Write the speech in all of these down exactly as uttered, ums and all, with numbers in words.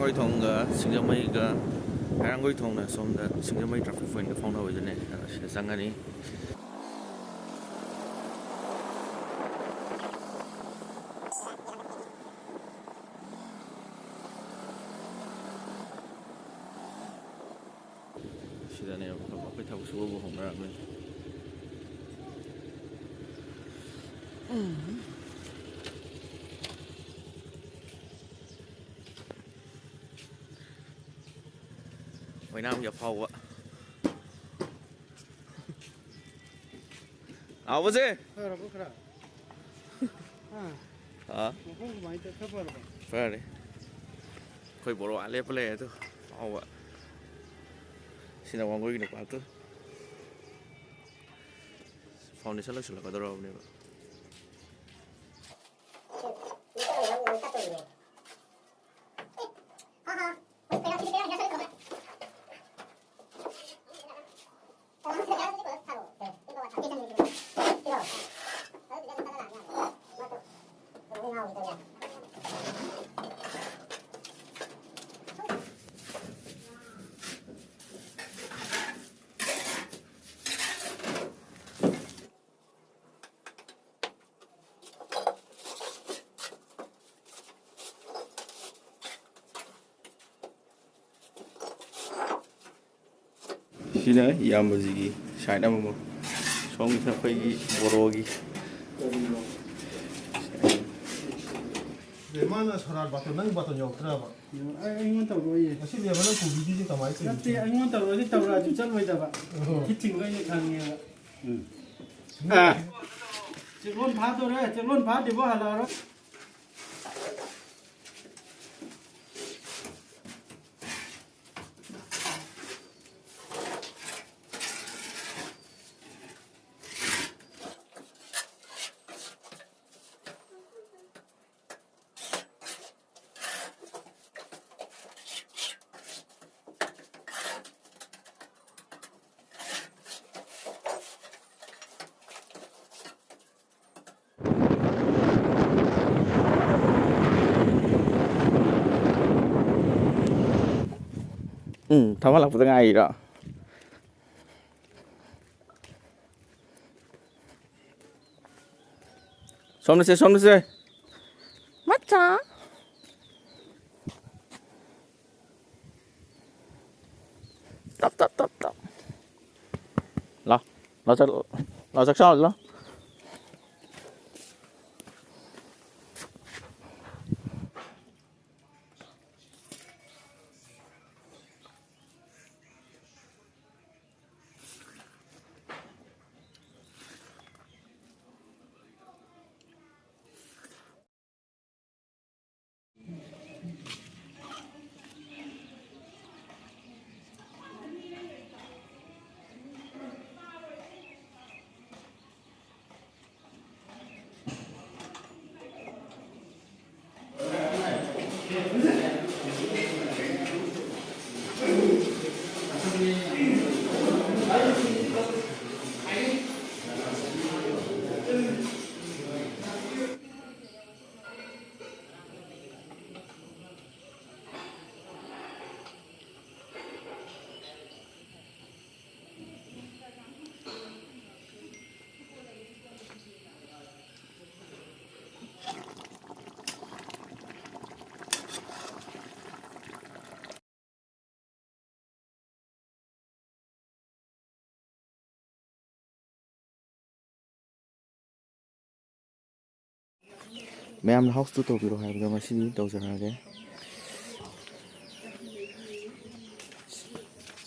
ꯍꯩꯔꯥꯡꯒꯣꯏ ꯊꯣꯡꯒ ꯁꯤꯡꯖꯃꯩꯒ, ꯍꯩꯔꯥꯡꯒꯣꯏ ꯊꯣꯡꯅ ꯁꯣꯝꯗ ꯁꯤꯡꯖꯃꯩ traffic pointꯀ ꯐꯥꯎꯅꯕꯗꯨꯅꯦ, ꯑꯗꯣ ꯁꯤꯗ ꯆꯪꯉꯅꯤ꯫ ꯁꯤꯗꯅꯦꯕ ꯑꯩꯈꯣꯏ ꯊꯕꯛ ꯁꯨꯕꯕꯨ ꯍꯧꯅꯔꯝꯃꯦ꯫ ꯑꯣꯏꯅꯥꯝꯒꯤ ꯑꯐꯥꯎꯕ꯫ ꯍꯥꯎꯕꯁꯦ꯫ ꯐꯔꯕꯣ ꯈꯔ? ꯑꯥ꯫ ꯑꯥ꯫ ꯃꯈꯣꯡ ꯀꯃꯥꯏꯅ ꯇꯧ-, ꯈꯔ ꯐꯔꯕꯣ? ꯐꯔꯦ꯫ ꯑꯩꯈꯣꯏ ꯕꯣꯔꯣ ꯑꯥ ꯂꯦꯞꯄ ꯂꯩꯔꯦ ꯑꯗꯨ꯫ ꯍꯥꯎꯕ꯫ ꯁꯤꯅ ꯋꯥꯡꯒꯣꯏꯒꯤ ꯅꯨꯄꯥꯗꯨ꯫ Foundation ꯂꯣꯏꯁꯤꯜꯂꯛꯀꯗꯧꯔꯕꯅꯦꯕ꯫ ꯁꯤꯅ ꯏꯌꯥꯝꯕꯁꯤꯒꯤ side ꯑꯃꯃꯝ, ꯁꯣꯝꯒꯤꯁꯤꯅ ꯑꯩꯈꯣꯏꯒꯤ ꯕꯣꯔꯣꯒꯤ꯫ ꯑꯦ, ꯃꯥꯅ ꯁꯣꯔꯥꯠ ꯕꯥꯇꯣꯟ, ꯅꯪ ꯕꯥꯇꯣꯟ ꯌꯧꯔꯛꯇ꯭ꯔꯕ? ꯑꯩ, ꯑꯩꯉꯣꯟꯗ ꯇꯧꯔꯛꯑꯣꯌꯦ꯫ ꯉꯁꯤ ꯂꯦꯕꯔ ꯅꯪ ꯄꯨꯕꯤꯗꯣꯏꯁꯦ ꯀꯃꯥꯏꯅ ꯇꯧꯔꯤꯅꯣ? ꯅꯠꯇꯦ, ꯑꯩꯉꯣꯟꯗ ꯇꯧꯔꯛꯑꯗꯤ ꯇꯧꯔꯛꯑꯁꯨ ꯆꯠꯂꯣꯏꯗꯕ꯫ ꯑꯣ꯫ ꯈꯤꯠ ꯆꯤꯡꯕ ꯑꯩꯅ ꯈꯪꯉꯦꯕ꯫ ꯎꯝ꯫ ꯑꯥ꯫ ꯆꯦꯛꯂꯣꯟ ꯐꯥꯗꯣꯔꯦ, ꯆꯦꯛꯂꯣꯟ ꯐꯥꯗ꯭ꯔꯤꯕꯣ ꯍꯜꯂꯛꯑꯔꯣꯏ꯫ ꯎꯝ, ꯊꯝꯍꯜꯂꯛꯄꯗ ꯉꯥꯏꯔꯤꯔꯣ? ꯁꯣꯝꯗ ꯁꯦ, ꯁꯣꯝꯗ ꯁꯦ꯫ ꯃꯆꯥ꯫ ꯇꯞ, ꯇꯞ, ꯇꯞ, ꯇꯞ꯫ ꯂꯥꯎ꯫ ꯂꯥꯎ ꯆꯠꯂꯣ꯫ ꯂꯥꯎ ꯆꯥꯛ ꯆꯥꯎꯁꯤ ꯂꯥꯎ꯫ ꯃꯌꯥꯝꯅ house tour ꯇꯧꯕꯤꯔꯣ ꯍꯥꯏꯕꯗꯣ ꯉꯁꯤꯗꯤ ꯇꯧꯖꯔꯛꯑꯒꯦ꯫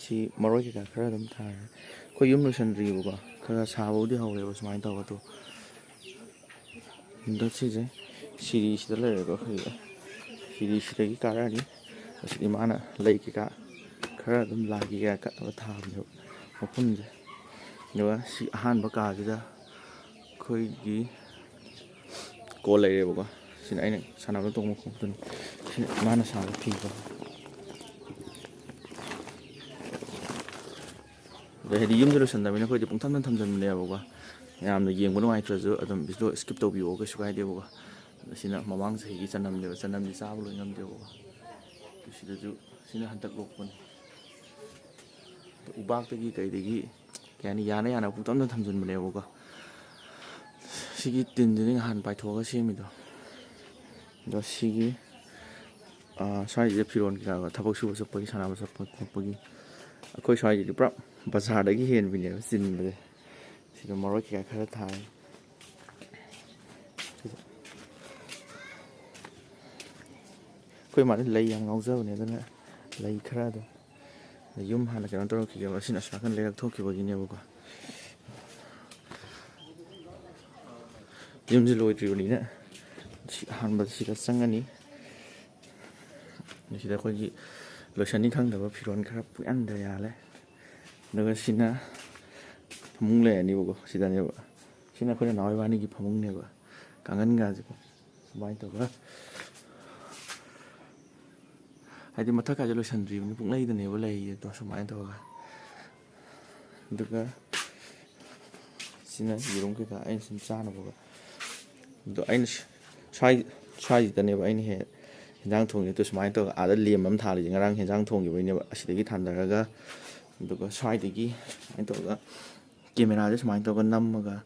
ꯁꯤ ꯃꯔꯣꯏ ꯀꯩꯀꯥ ꯈꯔ ꯑꯗꯨꯝ ꯊꯥꯔꯦ꯫ ꯑꯩꯈꯣꯏ ꯌꯨꯝ ꯂꯣꯏꯁꯟꯗ꯭ꯔꯤꯕꯀꯣ, ꯈꯔ ꯈꯔ ꯁꯥꯕꯕꯨꯗꯤ ꯍꯧꯔꯦꯕ ꯁꯨꯃꯥꯏꯅ ꯇꯧꯕ꯫ ꯑꯗꯣ ꯍꯟꯗꯛ ꯁꯤꯁꯦ ꯁꯤꯔꯤꯁꯤꯗ ꯂꯩꯔꯦꯀꯣ, ꯑꯩꯈꯣꯏꯒꯤ ꯁꯤꯔꯤꯁꯤꯗꯒꯤ ꯀꯥꯔꯛꯑꯅꯤ꯫ ꯑꯁꯤꯗꯤ ꯃꯥꯅ ꯂꯩ ꯀꯩꯀꯥ ꯈꯔ ꯑꯗꯨꯝ ꯂꯥꯏꯒꯤ ꯀꯩꯀꯥ ꯀꯠꯅꯕ ꯊꯥꯕꯅꯦꯕ ꯃꯐꯝꯁꯦ꯫ ꯑꯗꯨꯒ ꯁꯤ ꯑꯍꯥꯟꯕ ꯀꯥꯁꯤꯗ ꯑꯩꯈꯣꯏꯒꯤ ꯀꯣꯜ ꯂꯩꯔꯦꯕꯀꯣ꯫ ꯁꯤꯅ ꯑꯩꯅ ꯁꯥꯟꯅꯕ ꯇꯣꯡꯕ ꯈꯣꯡꯎꯞꯇꯨꯅꯤ꯫ ꯁꯤꯅ ꯃꯥꯅ ꯁꯥꯕ ꯐꯤꯀꯣ꯫ ꯑꯗꯣ ꯍꯥꯏꯗꯤ ꯌꯨꯝꯗ ꯂꯣꯏꯁꯟꯗꯕꯅꯤꯅ ꯑꯩꯈꯣꯏꯗꯤ ꯄꯨꯡꯊꯝꯗ ꯊꯝꯖꯟꯕꯅꯦꯕꯀꯣ꯫ ꯃꯌꯥꯝꯅ ꯌꯦꯡꯕ ꯅꯨꯡꯉꯥꯏꯇ꯭ꯔꯁꯨ ꯑꯗꯨꯝ video skip ꯇꯧꯕꯤꯌꯣ, ꯀꯩꯁꯨ ꯀꯥꯏꯗꯦꯕꯀꯣ꯫ ꯑꯗꯣ ꯁꯤꯅ ꯃꯃꯥꯡ ꯆꯍꯤꯒꯤ ꯆꯅꯝꯅꯦꯕ, ꯆꯅꯝꯗꯤ ꯆꯥꯕ ꯂꯣꯏ ꯉꯝꯗꯦꯕꯀꯣ꯫ ꯑꯗꯣ ꯁꯤꯗꯁꯨ ꯁꯤꯅ ꯍꯟꯗꯛ ꯂꯣꯛꯄꯅꯤ꯫ ꯎꯕꯥꯛꯇꯒꯤ ꯀꯩꯗꯒꯤ, ꯀꯩ ꯍꯥꯏꯅꯤ, ꯌꯥꯅ ꯌꯥꯅ ꯄꯨꯡꯊꯝꯗ ꯊꯝꯖꯤꯟꯕꯅꯦꯕꯀꯣ꯫ ꯁꯤꯒꯤ ꯇꯤꯟꯁꯤꯅꯤ ꯅꯍꯥꯟ ꯄꯥꯏꯊꯣꯛꯑꯒ ꯁꯦꯝꯃꯤꯗꯣ꯫ ꯑꯗꯣ ꯁꯤꯒꯤ, ꯑꯥ, ꯁ꯭ꯋꯥꯏꯁꯤꯗ ꯐꯤꯔꯣꯜ ꯀꯩꯀꯥ, ꯊꯕꯛ ꯁꯨꯕ ꯆꯠꯄꯒꯤ, ꯁꯥꯟꯅꯕ ꯆꯠꯄ ꯈꯣꯠꯄꯒꯤ, ꯑꯩꯈꯣꯏ ꯁ꯭ꯋꯥꯏꯁꯤꯗꯤ ꯄꯨꯔꯥ ꯕꯖꯥꯔꯗꯒꯤ ꯍꯦꯟꯕꯤꯅꯦꯕ ꯆꯤꯟꯕꯁꯦ꯫ ꯁꯤꯗ ꯃꯔꯣꯏ ꯀꯩꯀꯥ ꯈꯔ ꯊꯥꯏ꯫ ꯑꯩꯈꯣꯏ ꯃꯥꯗꯤ ꯂꯩ ꯌꯥꯝ ꯉꯥꯎꯖꯕꯅꯦ, ꯑꯗꯨꯅ ꯂꯩ ꯈꯔ ꯑꯗꯨꯝ, ꯌꯨꯝ ꯍꯥꯟꯅ ꯀꯩꯅꯣ ꯇꯧꯔꯛꯈꯤꯒꯦꯕ, ꯑꯁꯤꯅ ꯑꯁꯣꯝ ꯅꯥꯀꯟ ꯂꯩꯔꯛ ꯊꯣꯛꯈꯤꯕꯒꯤꯅꯦꯕꯀꯣ꯫ ꯌꯨꯝꯁꯦ ꯂꯣꯏꯗ꯭ꯔꯤꯕꯅꯤꯅ ꯁꯤ ꯑꯍꯥꯟꯕꯗ ꯁꯤꯗ ꯆꯪꯉꯅꯤ꯫ ꯁꯤꯗ ꯑꯩꯈꯣꯏꯒꯤ ꯂꯣꯏꯁꯟꯅꯤ ꯈꯪꯗꯕ ꯐꯤꯔꯣꯜ ꯈꯔ ꯄꯨꯌꯥꯟꯗ ꯌꯥꯜꯂꯦ꯫ ꯑꯗꯨꯒ ꯁꯤꯅ ꯐꯃꯨꯡ ꯂꯩꯔꯅꯤꯕꯀꯣ, ꯁꯤꯗꯅꯦꯕ꯫ ꯁꯤꯅ ꯑꯩꯈꯣꯏ ꯅꯅꯥꯎ ꯏꯕꯥꯅꯤꯒꯤ ꯐꯃꯨꯡꯅꯦꯕ꯫ ꯀꯥꯡꯒꯟꯒꯁꯦꯀꯣ, ꯁꯨꯃꯥꯏꯅ ꯇꯧꯔꯒ, ꯍꯥꯏꯗꯤ ꯃꯊꯛꯀꯁꯦ ꯂꯣꯏꯁꯟꯗ꯭ꯔꯤꯕꯅꯤ, ꯄꯨꯡꯂꯩꯗꯅꯦꯕ ꯂꯩꯔꯤꯁꯦ꯫ ꯑꯗꯣ ꯁꯨꯃꯥꯏꯅ ꯇꯧꯔꯒ, ꯑꯗꯨꯒ ꯁꯤꯅ ꯌꯦꯔꯨꯝ ꯀꯩꯀꯥ ꯑꯩꯅ ꯁꯨꯝ ꯆꯥꯅꯕꯒ꯫ ꯑꯗꯣ ꯑꯩꯅ ꯁ꯭ꯋꯥꯏ, ꯁ꯭ꯋꯥꯏꯁꯤꯗꯅꯦꯕ ꯑꯩꯅ ꯍꯦꯛ ꯍꯦꯟꯖꯥꯡ ꯊꯣꯡꯉꯤꯗꯣ꯫ ꯁꯨꯃꯥꯏꯅ ꯇꯧꯔꯒ ꯑꯥꯗ ꯂꯦꯝ ꯑꯃ ꯊꯥꯜꯂꯤꯁꯦ ꯉꯔꯥꯡ ꯍꯦꯟꯖꯥꯡ ꯊꯣꯡꯈꯤꯕꯩꯅꯦꯕ꯫ ꯑꯁꯤꯗꯒꯤ ꯊꯥꯟꯊꯔꯒ, ꯑꯗꯨꯒ ꯁ꯭ꯋꯥꯏꯗꯒꯤ ꯁꯨꯃꯥꯏꯅ ꯇꯧꯔꯒ ꯀꯦꯃꯦꯔꯥꯁꯦ ꯁꯨꯃꯥꯏꯅ ꯇꯧꯔꯒ ꯅꯝꯃꯒ,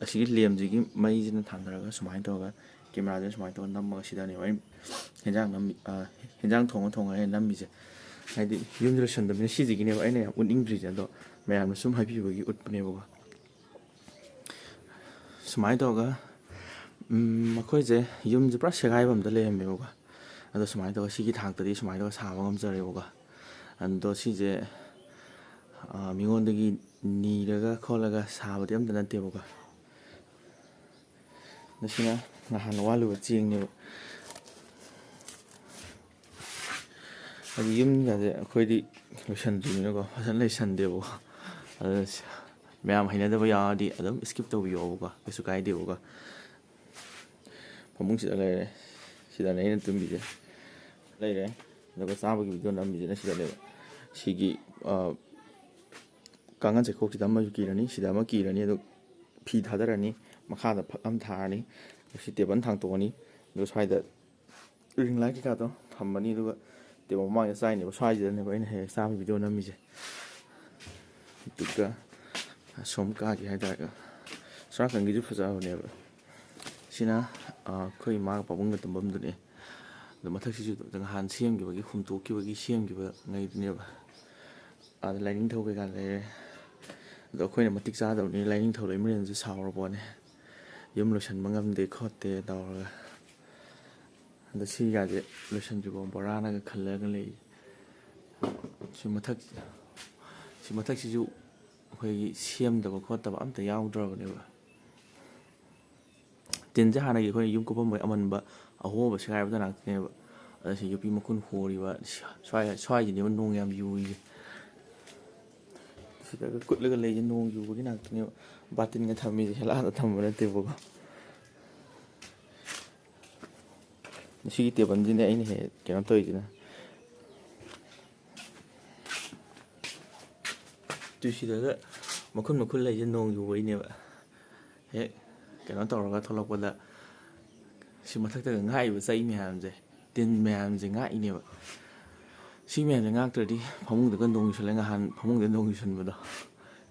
ꯑꯁꯤꯒꯤ ꯂꯦꯝꯁꯤꯒꯤ ꯃꯩꯁꯤꯅ ꯊꯥꯟꯊꯔꯒ ꯁꯨꯃꯥꯏꯅ ꯇꯧꯔꯒ ꯀꯦꯃꯦꯔꯥꯁꯤꯅ ꯁꯨꯃꯥꯏꯅ ꯇꯧꯔꯒ ꯅꯝꯃꯒ ꯁꯤꯗꯅꯦꯕ ꯑꯩꯅ ꯍꯦꯟꯖꯥꯡ ꯅꯝꯃꯤ, ꯑ, ꯍꯦꯟꯖꯥꯡ ꯊꯣꯡꯉ ꯊꯣꯡꯉ ꯑꯩꯅ ꯅꯝꯃꯤꯁꯦ꯫ ꯍꯥꯏꯗꯤ ꯌꯨꯝꯁꯦ ꯂꯣꯏꯁꯟꯗꯕꯅꯤꯅ ꯁꯤꯁꯤꯒꯤꯅꯦꯕ ꯑꯩꯅ ꯌꯥꯝ ꯎꯠꯅꯤꯡꯗ꯭ꯔꯤꯁꯦ꯫ ꯑꯗꯣ ꯃꯌꯥꯝꯅ ꯁꯨꯝ ꯍꯥꯏꯕꯤꯕꯒꯤ ꯎꯠꯄꯅꯦꯕꯀꯣ꯫ ꯁꯨꯃꯥꯏꯅ ꯇꯧꯔꯒ, ꯎꯝ, ꯃꯈꯣꯏꯁꯦ ꯌꯨꯝꯁꯦ ꯄꯨꯔꯥ ꯁꯦꯒꯥꯏꯕ ꯑꯝꯗ ꯂꯩꯔꯝꯃꯦꯕꯀꯣ꯫ ꯑꯗꯣ ꯁꯨꯃꯥꯏꯅ ꯇꯧꯔꯒ ꯁꯤꯒꯤ ꯊꯥꯛꯇꯗꯤ ꯁꯨꯃꯥꯏꯅ ꯇꯧꯔꯒ ꯁꯥꯕ ꯉꯝꯖꯔꯦꯕꯀꯣ꯫ ꯑꯗꯣ ꯁꯤꯁꯦ, ꯑ, ꯃꯤꯉꯣꯟꯗꯒꯤ ꯅꯤꯔꯒ ꯈꯣꯠꯂꯒ ꯁꯥꯕꯗꯤ ꯑꯝꯇ ꯅꯠꯇꯦꯕꯀꯣ꯫ ꯃꯁꯤꯅ ꯅꯍꯥꯟ ꯋꯥꯠꯂꯨꯕ ꯆꯦꯡꯅꯦꯕ꯫ ꯍꯥꯏꯗꯤ ꯌꯨꯝꯒꯁꯦ ꯑꯩꯈꯣꯏꯗꯤ ꯂꯣꯏꯁꯟꯗ꯭ꯔꯤꯕꯅꯤꯅꯀꯣ, ꯐꯖꯅ ꯂꯩꯁꯟꯗꯦꯕꯀꯣ꯫ ꯑꯗꯨꯅ ꯁꯤ-, ꯃꯌꯥꯝ ꯍꯩꯅꯗꯕ ꯌꯥꯎꯔꯗꯤ ꯑꯗꯨꯝ skip ꯇꯧꯕꯤꯌꯣꯕꯀꯣ, ꯀꯩꯁꯨ ꯀꯥꯏꯗꯦꯕꯀꯣ꯫ ꯐꯃꯨꯡꯁꯤꯗ ꯂꯩꯔꯦ꯫ ꯁꯤꯗꯅꯦ ꯑꯩꯅ ꯇꯨꯝꯕꯤꯁꯦ꯫ ꯂꯩꯔꯦ꯫ ꯑꯗꯨꯒ ꯆꯥꯕꯒꯤ video ꯅꯝꯃꯤꯁꯤꯅ ꯁꯤꯗꯅꯦꯕ꯫ ꯁꯤꯒꯤ, ꯑ, ꯀꯥꯡꯒꯟ ꯆꯩꯈꯣꯛꯁꯤꯗ ꯑꯃꯁꯨ ꯀꯤꯔꯅꯤ, ꯁꯤꯗ ꯑꯃ ꯀꯤꯔꯅꯤ, ꯑꯗꯨ ꯐꯤ ꯊꯥꯗꯔꯅꯤ, ꯃꯈꯥꯗ ꯐꯛ ꯑꯃ ꯊꯥꯔꯅꯤ, ꯁꯤ table ꯊꯥꯡꯇꯣꯛꯑꯅꯤ, ꯑꯗꯨꯒ ꯁ꯭ꯋꯥꯏꯗ ring light ꯀꯩꯀꯥꯗꯣ ꯊꯝꯃꯅꯤ, ꯑꯗꯨꯒ table ꯃꯃꯥꯡꯗ ꯆꯥꯏꯅꯦꯕ, ꯁ꯭ꯋꯥꯏꯁꯤꯗꯅꯦꯕ ꯑꯩꯅ ꯍꯦꯛ ꯍꯦꯛ ꯆꯥꯕ video ꯅꯝꯃꯤꯁꯦ꯫ ꯑꯗꯨꯒ ꯑꯁꯣꯝ ꯀꯥꯒꯤ ꯍꯥꯏꯇꯥꯔꯦ, ꯁꯣꯝ ꯅꯥꯀꯟꯒꯤꯁꯨ ꯐꯖꯕꯅꯦꯕ꯫ ꯁꯤꯅ, ꯑ, ꯑꯩꯈꯣꯏ ꯏꯃꯥꯒ ꯄꯥꯕꯨꯡꯒ ꯇꯨꯝꯐꯝꯗꯨꯅꯦ꯫ ꯑꯗꯣ ꯃꯊꯛꯁꯤꯁꯨ ꯅꯍꯥꯟ ꯁꯦꯝꯈꯤꯕꯒꯤ, ꯍꯨꯝꯇꯣꯛꯈꯤꯕꯒꯤ ꯁꯦꯝꯈꯤꯕ ꯉꯩꯗꯨꯅꯦꯕ꯫ ꯑꯥꯗ ꯂꯥꯏꯅꯤꯡꯊꯧ ꯀꯩꯀꯥ ꯂꯩꯔꯦ꯫ ꯑꯗꯣ ꯑꯩꯈꯣꯏꯅ ꯃꯇꯤꯛ ꯆꯥꯗꯕꯅꯤ, ꯂꯥꯏꯅꯤꯡꯊꯧ ꯂꯩꯃꯔꯦꯟꯁꯦ ꯁꯥꯎꯔ ꯄꯣꯠꯅꯦ꯫ ꯌꯨꯝ ꯂꯣꯏꯁꯟꯕ ꯉꯝꯗꯦ ꯈꯣꯠꯇꯦ ꯇꯧꯔꯒ꯫ ꯑꯗꯣ ꯁꯤꯒꯥꯁꯦ ꯂꯣꯏꯁꯟꯗ꯭ꯔꯤꯐꯥꯎ ꯕꯣꯔꯥꯅꯒ ꯈꯜꯂꯒ ꯂꯩ꯫ ꯁꯤ ꯃꯊꯛ, ꯁꯤ ꯃꯊꯛꯁꯤꯁꯨ ꯑꯩꯈꯣꯏꯒꯤ ꯁꯦꯝꯗꯕ ꯈꯣꯠꯇꯕ ꯑꯝꯇ ꯌꯥꯎꯗ꯭ꯔꯕꯅꯦꯕ꯫ ꯇꯤꯟꯁꯦ ꯍꯥꯟꯅꯒꯤ ꯑꯩꯈꯣꯏꯅ ꯌꯨꯝ ꯀꯨꯞꯄꯝꯕꯩ ꯑꯃꯟꯕ ꯑꯍꯣꯕ ꯁꯦꯒꯥꯏꯕꯗ ꯉꯥꯛꯇꯅꯦꯕ꯫ ꯑꯗ ꯁꯤ ꯌꯣꯠꯄꯤ ꯃꯈꯨꯟ ꯍꯣꯔꯤꯕ ꯁ꯭ꯋꯥꯏ, ꯁ꯭ꯋꯥꯏꯁꯤꯅꯦꯕ ꯅꯣꯡ ꯌꯥꯝ ꯌꯨꯔꯤꯁꯦ꯫ ꯁꯤꯗꯒ ꯀꯨꯠꯂꯒ ꯂꯩꯁꯦ ꯅꯣꯡ ꯌꯨꯕꯒꯤ ꯉꯥꯛꯇꯅꯦꯕ꯫ ꯕꯥꯇꯤꯟꯒ ꯊꯝꯃꯤꯁꯦ ꯍꯦꯂꯥꯗ ꯊꯝꯕ ꯅꯠꯇꯦꯕꯀꯣ꯫ ꯁꯤꯒꯤ ꯇꯦꯕꯜꯁꯤꯅꯦ ꯑꯩꯅ ꯍꯦꯛ ꯀꯩꯅꯣ ꯇꯧꯔꯤꯁꯤꯅ꯫ ꯇꯨ ꯁꯤꯗꯒ ꯃꯈꯨꯟ ꯃꯈꯨꯟ ꯂꯩꯁꯦ ꯅꯣꯡ ꯌꯨꯕꯩꯅꯦꯕ꯫ ꯍꯦꯛ ꯀꯩꯅꯣ ꯇꯧꯔꯒ ꯊꯣꯛꯂꯛꯄꯗ ꯁꯤ ꯃꯊꯛꯇꯒ ꯉꯥꯛꯏꯕ ꯆꯩ ꯃꯌꯥꯝꯁꯦ, ꯇꯤꯟ ꯃꯌꯥꯝꯁꯦ ꯉꯥꯛꯏꯅꯦꯕ꯫ ꯁꯤ ꯃꯌꯥꯝꯁꯦ ꯉꯥꯛꯇ꯭ꯔꯗꯤ ꯐꯃꯨꯡꯗꯒ ꯅꯣꯡ ꯌꯨꯁꯜꯂꯦ, ꯉꯍꯥꯟ ꯐꯃꯨꯡꯗ ꯅꯣꯡ ꯌꯨꯁꯟꯕꯗꯣ꯫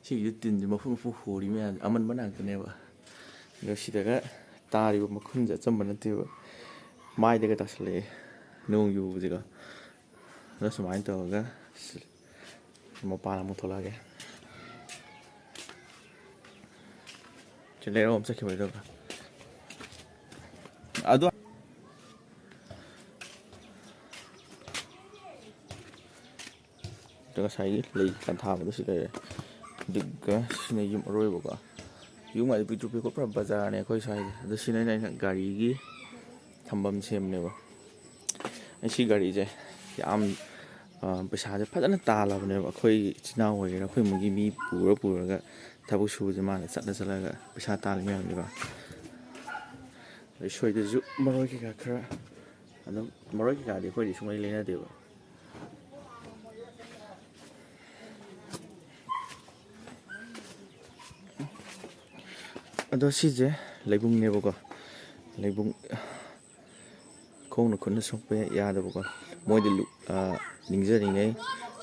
ꯁꯤꯒꯤꯁꯨ ꯇꯤꯟꯁꯦ ꯃꯄꯨ ꯃꯄꯨ ꯍꯣꯔꯤ ꯃꯌꯥꯝꯁꯦ ꯑꯃꯟꯕ ꯉꯥꯛꯇꯅꯦꯕ꯫ ꯑꯗꯣ ꯁꯤꯗꯒ ꯇꯥꯔꯤꯕ ꯃꯈꯨꯟꯁꯦ ꯑꯆꯝꯕ ꯅꯠꯇꯦꯕ꯫ ꯃꯥꯏꯗꯒ ꯇꯥꯁꯜꯂꯛꯑꯦ ꯅꯣꯡ ꯌꯨꯕꯁꯦꯀꯣ꯫ ꯑꯗꯣ ꯁꯨꯃꯥꯏꯅ ꯇꯧꯔꯒ ꯃꯄꯥꯟ ꯑꯃꯨꯛ ꯊꯣꯛꯂꯛꯑꯒꯦ꯫ ꯁꯤ ꯂꯩꯔꯣꯝ ꯆꯠꯈꯤꯕꯩꯗꯣ꯫ ꯑꯗꯣ ꯑꯗꯨꯒ ꯉꯁꯥꯏꯒꯤ ꯂꯩ ꯀꯥꯟꯊꯥꯕꯗꯣ ꯁꯤ ꯂꯩꯔꯦ꯫ ꯑꯗꯨꯒ ꯁꯤꯅ ꯌꯨꯝ ꯑꯔꯣꯏꯕꯀꯣ꯫ ꯌꯨꯝ ꯍꯥꯏꯗꯤ ꯄꯤꯛꯇ꯭ꯔꯨ ꯄꯤꯛꯄ ꯄꯨꯔꯥ ꯕꯖꯥꯔꯅꯦ ꯑꯩꯈꯣꯏ ꯁ꯭ꯋꯥꯏꯁꯦ꯫ ꯑꯗꯣ ꯁꯤꯅ ꯑꯩꯅ ꯒꯥꯔꯤꯒꯤ ꯊꯝꯐꯝ ꯁꯦꯝꯕꯅꯦꯕ꯫ ꯑꯩ ꯁꯤ ꯒꯥꯔꯤꯁꯦ ꯌꯥꯝ, ꯑ, ꯄꯩꯁꯥꯁꯦ ꯐꯖꯅ ꯇꯥꯜꯂꯕꯅꯦꯕ꯫ ꯑꯩꯈꯣꯏ ꯏꯆꯤꯟ ꯏꯅꯥꯎ ꯑꯣꯏꯒꯦꯔꯥ, ꯑꯩꯈꯣꯏ ꯏꯃꯨꯡꯒꯤ ꯃꯤ ꯄꯨꯔ ꯄꯨꯔꯒ ꯊꯕꯛ ꯁꯨꯕꯁꯦ ꯃꯥꯅ ꯆꯠꯂ ꯆꯠꯂꯒ ꯄꯩꯁꯥ ꯇꯥꯜꯂꯤ ꯃꯌꯥꯝꯁꯦꯀꯣ꯫ ꯑꯗꯩ ꯁꯣꯏꯗꯁꯨ ꯃꯔꯣꯏ ꯀꯩꯀꯥ ꯈꯔ ꯑꯗꯨꯝ, ꯃꯔꯣꯏ ꯀꯩꯀꯥꯗꯤ ꯑꯩꯈꯣꯏꯗꯤ ꯁꯨꯡꯂꯩ ꯂꯩꯅꯗꯦꯕ꯫ ꯑꯗꯣ ꯁꯤꯁꯦ ꯂꯩꯕꯨꯡꯅꯦꯕꯀꯣ꯫ ꯂꯩꯕꯨꯡ ꯈꯣꯡꯅ ꯈꯨꯠꯅ ꯁꯣꯛꯄ ꯌꯥꯗꯕꯀꯣ꯫ ꯃꯣꯏꯗꯤ ꯂꯨ-, ꯑ, ꯅꯤꯡꯖꯔꯤꯉꯩ,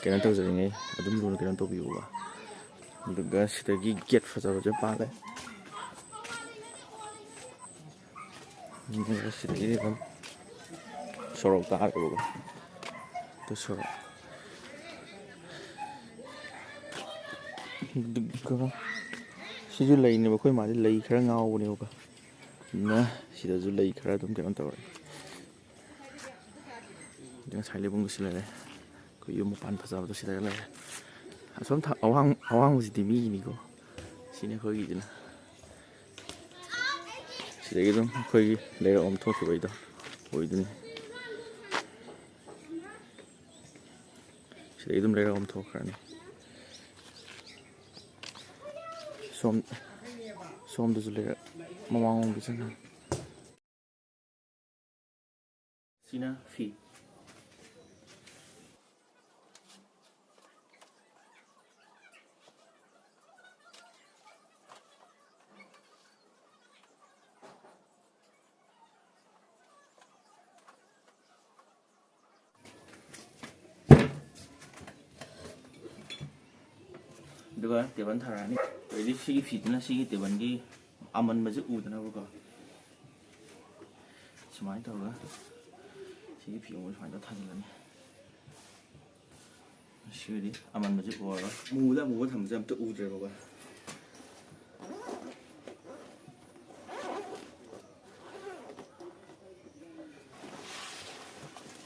ꯀꯩꯅꯣ ꯇꯧꯖꯔꯤꯉꯩ ꯑꯗꯨꯝ ꯂꯨꯅ ꯀꯩꯅꯣ ꯇꯧꯕꯤꯌꯨꯀꯣ꯫ ꯑꯗꯨꯒ ꯁꯤꯗꯒꯤ ꯒꯦꯠ ꯐꯖꯕꯁꯦ ꯄꯥꯜꯂꯦ꯫ ꯑꯗꯨꯒ ꯁꯤꯗꯒꯤ ꯑꯗꯨꯝ ꯁꯣꯔꯣꯛ ꯇꯥꯔꯦꯕꯀꯣ꯫ ꯑꯗꯨ ꯁꯣꯔꯣꯛ꯫ ꯑꯗꯨꯒ ꯁꯤꯁꯨ ꯂꯩꯅꯦꯕ, ꯑꯩꯈꯣꯏ ꯃꯥꯗꯤ ꯂꯩ ꯈꯔ ꯉꯥꯎꯕꯅꯦꯕꯀꯣ꯫ ꯑꯗꯨꯅ ꯁꯤꯗꯁꯨ ꯂꯩ ꯈꯔ ꯑꯗꯨꯝ ꯀꯩꯅꯣ ꯇꯧꯔꯦ꯫ ꯑꯗꯩ ꯉꯁꯥꯏ ꯂꯩꯕꯨꯡꯗꯨꯁꯨ ꯂꯩꯔꯦ꯫ ꯑꯩꯈꯣꯏ ꯌꯨꯝ ꯃꯄꯥꯟ ꯐꯖꯕꯗꯣ ꯁꯤꯗꯒ ꯂꯩꯔꯦ꯫ ꯑꯁꯣꯝ ꯊ-, ꯑꯋꯥꯡ-, ꯑꯋꯥꯡꯕꯁꯤꯗꯤ ꯃꯤꯒꯤꯅꯤꯀꯣ꯫ ꯁꯤꯅꯤ ꯑꯩꯈꯣꯏꯒꯤꯁꯤꯅ꯫ ꯁꯤꯗꯒꯤ ꯑꯗꯨꯝ ꯑꯩꯈꯣꯏꯒꯤ ꯂꯩꯔꯛ ꯑꯃ ꯊꯣꯛꯈꯤꯕꯩꯗꯣ ꯑꯣꯏꯗꯣꯏꯅꯤ꯫ ꯁꯤꯗꯒꯤ ꯑꯗꯨꯝ ꯂꯩꯔꯛ ꯑꯃ ꯊꯣꯛꯈ꯭ꯔꯅꯤ꯫ ꯁꯣꯝ-, ꯁꯣꯝꯗꯁꯨ ꯂꯩꯔꯛ ꯃꯃꯥꯡꯂꯣꯝꯒꯤꯁꯤꯅ꯫ ꯁꯤꯅ ꯐꯤ꯫ ꯑꯗꯨꯒ ꯇꯦꯕꯜ ꯊꯥꯔꯛꯑꯅꯤ꯫ ꯑꯗꯩꯗꯤ ꯁꯤꯒꯤ ꯐꯤꯗꯨꯅ ꯁꯤꯒꯤ ꯇꯦꯕꯜꯒꯤ ꯑꯃꯟꯕꯁꯦ ꯎꯗꯅꯕꯀꯣ, ꯁꯨꯃꯥꯏꯅ ꯇꯧꯔꯒ ꯁꯤꯒꯤ ꯐꯤ ꯑꯃꯨꯛ ꯁꯨꯃꯥꯏꯅ ꯇꯧꯔ ꯊꯥꯖꯤꯜꯂꯅꯤ꯫ ꯁꯤꯒꯤꯗꯤ ꯑꯃꯟꯕꯁꯦ ꯎꯔꯔꯣꯏ꯫ ꯑꯃꯨꯕꯗ ꯑꯃꯨꯕ ꯊꯝꯕꯁꯦ ꯑꯝꯇ ꯎꯗ꯭ꯔꯦꯕꯀꯣ꯫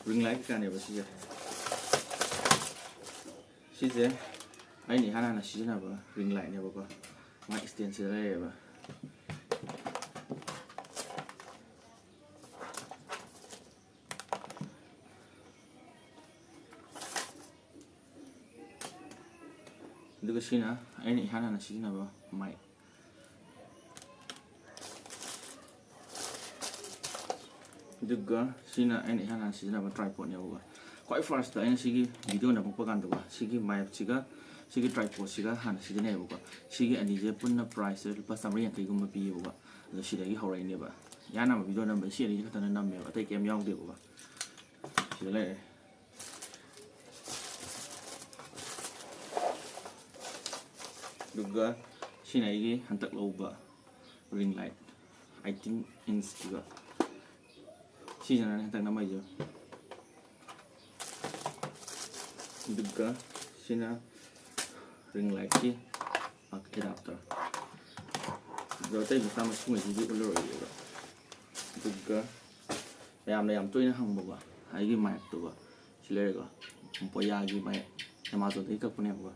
ꯔꯤꯡ ꯂꯥꯏꯠ ꯀꯩꯀꯥꯅꯦꯕ ꯁꯤꯁꯦ꯫ ꯁꯤꯁꯦ ꯑꯩꯅ ꯏꯍꯥꯟ ꯍꯥꯟꯅ ꯁꯤꯖꯤꯟꯅꯕ ꯔꯤꯡ ꯂꯥꯏꯠꯅꯦꯕꯀꯣ꯫ ꯃꯥ ꯏꯁꯇꯦꯟꯁꯤꯗ ꯂꯩꯔꯦꯕ꯫ ꯑꯗꯨꯒ ꯁꯤꯅ ꯑꯩꯅ ꯏꯍꯥꯟ ꯍꯥꯟꯅ ꯁꯤꯖꯤꯟꯅꯕ ꯃꯥꯏꯛ꯫ ꯑꯗꯨꯒ ꯁꯤꯅ ꯑꯩꯅ ꯏꯍꯥꯟ ꯍꯥꯟꯅ ꯁꯤꯖꯤꯟꯅꯕ ꯇ꯭ꯔꯥꯏꯄꯣꯠꯅꯦꯕꯀꯣ꯫ ꯈ꯭ꯋꯥꯏ ꯐꯥꯔꯁꯇ ꯑꯩꯅ ꯁꯤꯒꯤ ꯚꯤꯗꯤꯑꯣ ꯅꯝꯃꯛꯄ ꯀꯥꯟꯗꯀꯣ, ꯁꯤꯒꯤ ꯃꯥꯏꯛꯁꯤꯒ ꯁꯤꯒꯤ ꯇ꯭ꯔꯥꯏꯄꯣꯠꯁꯤꯒ ꯍꯥꯟꯅ ꯁꯤꯖꯤꯟꯅꯩꯌꯦꯕꯀꯣ꯫ ꯁꯤꯒꯤ ꯑꯅꯤꯁꯦ ꯄꯨꯟꯅ ꯄ꯭ꯔꯥꯏꯁꯁꯦ ꯂꯨꯄꯥ ꯆꯥꯝꯃꯔꯤ ꯌꯥꯡꯈꯩꯒꯨꯝꯕ ꯄꯤꯌꯦꯕꯀꯣ꯫ ꯑꯗꯣ ꯁꯤꯗꯒꯤ ꯍꯧꯔꯛꯏꯅꯦꯕ꯫ ꯏꯍꯥꯟ ꯍꯥꯟꯕ ꯚꯤꯗꯤꯑꯣ ꯅꯝꯕꯗ ꯁꯤ ꯑꯅꯤꯁꯦ ꯈꯛꯇꯅ ꯅꯝꯃꯦꯕ, ꯑꯇꯩ ꯀꯩꯝ ꯌꯥꯎꯗꯦꯕꯀꯣ꯫ ꯁꯤꯗ ꯂꯩꯔꯦ꯫ ꯑꯗꯨꯒ ꯁꯤꯅ ꯑꯩꯒꯤ ꯍꯟꯗꯛ ꯂꯧꯕ ring light, eighteen inch ꯀꯤꯒ꯫ ꯁꯤꯁꯤꯅꯅꯦ ꯍꯟꯗꯛ ꯅꯝꯃꯛꯏꯁꯦ꯫ ꯑꯗꯨꯒ ꯁꯤꯅ ring light ꯀꯤ adapter꯫ ꯑꯗꯣ ꯑꯇꯩ ꯃꯆꯥ ꯃꯁꯨꯉꯩꯁꯤꯗꯤ ꯎꯠꯂꯔꯣꯏꯒꯦꯕ꯫ ꯑꯗꯨꯒ ꯃꯌꯥꯝꯅ ꯌꯥꯝ ꯇꯣꯏꯅ ꯍꯪꯕꯀꯣ, ꯑꯩꯒꯤ mic ꯇꯨꯀꯣ, ꯁꯤ ꯂꯩꯔꯦꯀꯣ, Boya ꯒꯤ mic, Amazon ꯗꯒꯤ ꯀꯛꯄꯅꯦꯕꯀꯣ꯫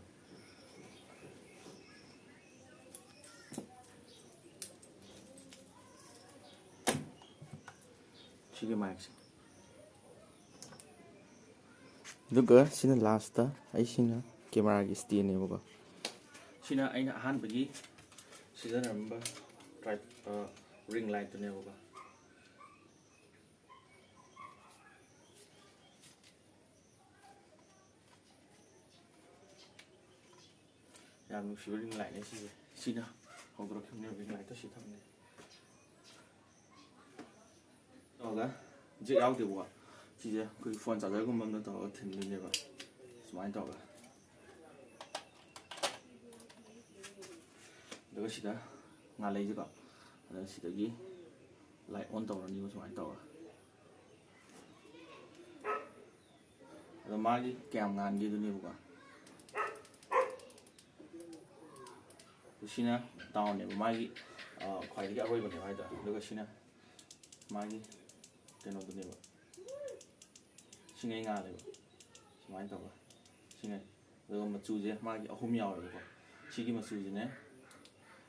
ꯁꯤꯒꯤ mic ꯁꯦ꯫ ꯑꯗꯨꯒ ꯁꯤꯅ last, ꯑꯩꯁꯤꯅ camera ꯒꯤ stand ꯅꯦꯕꯀꯣ꯫ ꯁꯤꯅ ꯑꯩꯅ ꯑꯍꯥꯟꯕꯒꯤ ꯁꯤꯖꯤꯟꯅꯔꯝꯕ tri-, ꯑ, ring light ꯇꯨꯅꯦꯕꯀꯣ꯫ ꯌꯥꯝ ꯅꯨꯡꯁꯤꯕ ring light ꯅꯦ ꯁꯤꯁꯦ꯫ ꯁꯤꯅ ꯍꯧꯗꯣꯔꯛꯈꯤꯕꯅꯦ ring light ꯇꯣ ꯁꯤ ꯊꯝꯃꯦ꯫ ꯇꯧꯔꯒ jack ꯌꯥꯎꯗꯦꯕꯀꯣ꯫ ꯁꯤꯁꯦ ꯑꯩꯈꯣꯏꯒꯤ phone charger ꯒꯨꯝꯕ ꯑꯃꯗ ꯇꯧꯔꯒ ꯊꯤꯟꯗꯣꯏꯅꯦꯕ꯫ ꯁꯨꯃꯥꯏꯅ ꯇꯧꯔꯒ꯫ ꯑꯗꯨꯒ ꯁꯤꯗ ꯉꯥꯜꯂꯩꯁꯦꯀꯣ꯫ ꯑꯗꯨꯒ ꯁꯤꯗꯒꯤ light on ꯇꯧꯔꯅꯤꯕ ꯁꯨꯃꯥꯏꯅ ꯇꯧꯔꯒ꯫ ꯑꯗꯣ ꯃꯥꯒꯤ ꯀꯌꯥꯝ ꯉꯥꯟꯒꯦꯗꯨꯅꯦꯕꯀꯣ꯫ ꯁꯤꯅ down ꯅꯦꯕ, ꯃꯥꯒꯤ, ꯑ, ꯈ꯭ꯋꯥꯏꯗꯒꯤ ꯑꯔꯣꯏꯕꯅꯦꯕ ꯍꯥꯏꯇꯥꯔꯦ꯫ ꯑꯗꯨꯒ ꯁꯤꯅ ꯃꯥꯒꯤ ꯀꯩꯅꯣꯗꯨꯅꯦꯕ꯫ ꯁꯤꯉꯩ ꯉꯥꯜꯂꯦꯕ꯫ ꯁꯨꯃꯥꯏꯅ ꯇꯧꯔꯒ꯫ ꯁꯤꯉꯩ꯫ ꯑꯗꯨꯒ ꯃꯆꯨꯁꯦ ꯃꯥꯒꯤ ꯑꯍꯨꯝ ꯌꯥꯎꯋꯦꯕꯀꯣ꯫ ꯁꯤꯒꯤ ꯃꯆꯨꯁꯤꯅꯦ,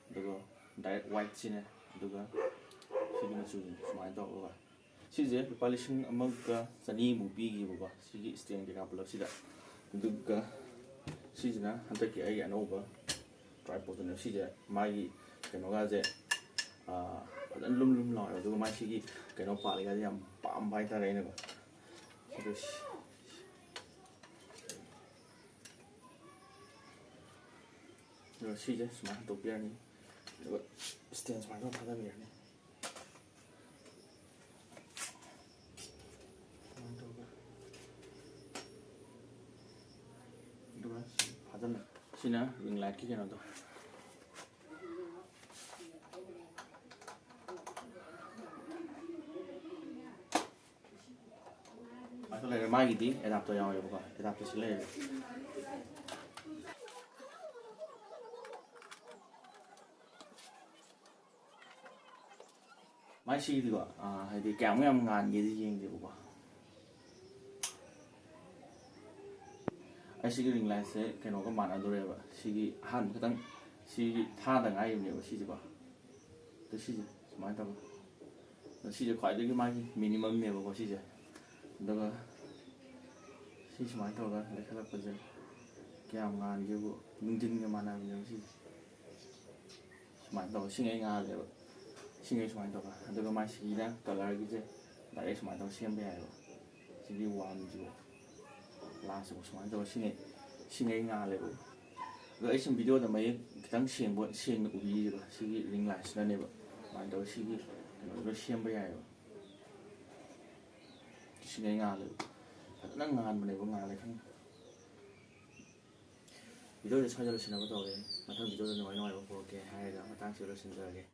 ꯑꯗꯨꯒ direct white ꯁꯤꯅꯦ, ꯑꯗꯨꯒ ꯁꯤꯒꯤ ꯃꯆꯨꯁꯤꯅꯦ꯫ ꯁꯨꯃꯥꯏꯅ ꯇꯧꯔꯒ꯫ ꯁꯤꯁꯦ ꯂꯨꯄꯥ ꯂꯤꯁꯤꯡ ꯑꯃꯒ ꯆꯅꯤꯃꯨꯛ ꯄꯤꯈꯤꯕꯀꯣ, ꯁꯤꯒꯤ stand ꯀꯩꯀꯥ ꯄꯨꯂꯞꯁꯤꯗ꯫ ꯑꯗꯨꯒ ꯁꯤꯁꯤꯅ ꯍꯟꯗꯛꯀꯤ ꯑꯩꯒꯤ ꯑꯅꯧꯕ tripod ꯇꯨꯅꯦ꯫ ꯁꯤꯁꯦ ꯃꯥꯒꯤ ꯀꯩꯅꯣꯒꯁꯦ, ꯑꯥ, ꯐꯖꯅ ꯂꯨꯝ ꯂꯨꯝ ꯂꯥꯎꯋꯦ꯫ ꯑꯗꯨꯒ ꯃꯥꯏ ꯁꯤꯒꯤ ꯀꯩꯅꯣ ꯄꯥꯜꯂꯤꯒꯁꯦ ꯌꯥꯝ ꯄꯥꯝꯕ ꯍꯥꯏꯇꯥꯔꯦ ꯑꯩꯅꯀꯣ꯫ ꯑꯗꯨ ꯁꯤ-, ꯑꯗꯨꯒ ꯁꯤꯁꯦ ꯁꯨꯃꯥꯏꯅ ꯍꯟꯗꯣꯛꯄꯤꯔꯅꯤ꯫ ꯑꯗꯨꯒ stand ꯁꯨꯃꯥꯏꯅ ꯇꯧꯔ ꯊꯥꯗꯕꯤꯔꯅꯤ꯫ ꯁꯨꯃꯥꯏꯅ ꯇꯧꯔꯒ꯫ ꯑꯗꯨꯒ ꯁꯤ ꯐꯥꯖꯤꯜꯂꯦ꯫ ꯁꯤꯅ ring lightꯀꯤ ꯀꯩꯅꯣꯗꯣ꯫ ꯑꯗꯨ ꯂꯩꯔꯦ, ꯃꯥꯒꯤꯗꯤ adapter ꯌꯥꯎꯋꯦꯕꯀꯣ, adapterꯁꯤ ꯂꯩꯔꯦ꯫ ꯃꯥꯏ ꯁꯤꯒꯤꯗꯤꯀꯣ, ꯑꯥ, ꯍꯥꯏꯗꯤ ꯀꯌꯥꯃꯨꯛ ꯌꯥꯝ ꯉꯥꯟꯒꯦꯗꯤ ꯌꯦꯡꯒꯦꯕꯀꯣ꯫ ꯑꯩ ꯁꯤꯒꯤ ring lightꯁꯦ ꯀꯩꯅꯣꯒ ꯃꯥꯟꯅꯗꯣꯔꯦꯕ꯫ ꯁꯤꯒꯤ ꯑꯍꯥꯟꯕ ꯈꯤꯇꯪ, ꯁꯤꯒꯤ ꯊꯥꯗ ꯉꯥꯏꯔꯤꯕꯅꯦꯕ ꯁꯤꯁꯦꯀꯣ꯫ ꯑꯗꯣ ꯁꯤꯁꯦ ꯁꯨꯃꯥꯏꯅ ꯇꯧꯕ꯫ ꯑꯗꯣ ꯁꯤꯁꯦ ꯈ꯭ꯋꯥꯏꯗꯒꯤ ꯃꯥꯒꯤ minimumꯅꯦꯕꯀꯣ ꯁꯤꯁꯦ꯫ ꯑꯗꯨꯒ ꯁꯤ ꯁꯨꯃꯥꯏꯅ ꯇꯧꯔꯒ ꯂꯩꯈꯠꯂꯛꯄꯁꯦ ꯀꯌꯥꯝ ꯉꯥꯟꯒꯦꯕꯨ, ꯅꯨꯡꯊꯤꯟꯒ ꯃꯥꯟꯅꯕꯅꯦꯕ ꯁꯤꯁꯦ꯫ ꯁꯨꯃꯥꯏꯅ ꯇꯧꯔꯒ ꯁꯤꯉꯩ ꯉꯥꯜꯂꯦꯕ꯫ ꯁꯤꯉꯩ ꯁꯨꯃꯥꯏꯅ ꯇꯧꯔꯒ꯫ ꯑꯗꯨꯒ ꯃꯥꯏ ꯁꯤꯒꯤꯅ colourꯒꯤꯁꯦ direct ꯁꯨꯃꯥꯏꯅ ꯇꯧꯔꯒ ꯁꯦꯝꯕ ꯌꯥꯏꯑꯕ꯫ ꯁꯤꯒꯤ warmꯁꯤꯕꯨ, lastꯁꯤꯕꯨ ꯁꯨꯃꯥꯏꯅ ꯇꯧꯔꯒ ꯁꯤꯉꯩ, ꯁꯤꯉꯩ ꯉꯥꯜꯂꯦꯕ꯫ ꯑꯗꯣ ꯑꯩ ꯁꯨꯝ videoꯗ ꯃꯌꯦꯛ ꯈꯤꯇꯪ ꯁꯦꯡꯕ, ꯁꯦꯡꯅ ꯎꯕꯤꯔꯤꯕ ꯁꯤꯒꯤ ring lightꯁꯤꯅꯅꯦꯕ꯫ ꯁꯨꯃꯥꯏꯅ ꯇꯧꯔꯒ ꯁꯤꯒꯤ ꯀꯩꯅꯣꯁꯦ ꯂꯣꯏ ꯁꯦꯝꯕ ꯌꯥꯏꯑꯕ꯫ ꯁꯤꯉꯩ ꯉꯥꯜꯂꯦꯕ꯫ ꯐꯖꯅ ꯉꯥꯟꯕꯅꯦꯕ, ꯉꯥꯜꯂꯦ ꯈꯪꯉꯦ꯫ Videoꯁꯦ ꯁ꯭ꯋꯥꯏꯗ ꯂꯣꯏꯁꯤꯟꯅꯕ ꯇꯧꯔꯒꯦ꯫ ꯃꯊꯪ videoꯗ ꯅꯨꯡꯉꯥꯏ ꯅꯨꯡꯉꯥꯏꯕ ꯄꯨꯔꯛꯀꯦ ꯍꯥꯏꯔꯒ ꯃꯇꯥꯡꯁꯤꯗ ꯂꯣꯏꯁꯤꯟꯖꯔꯒꯦ꯫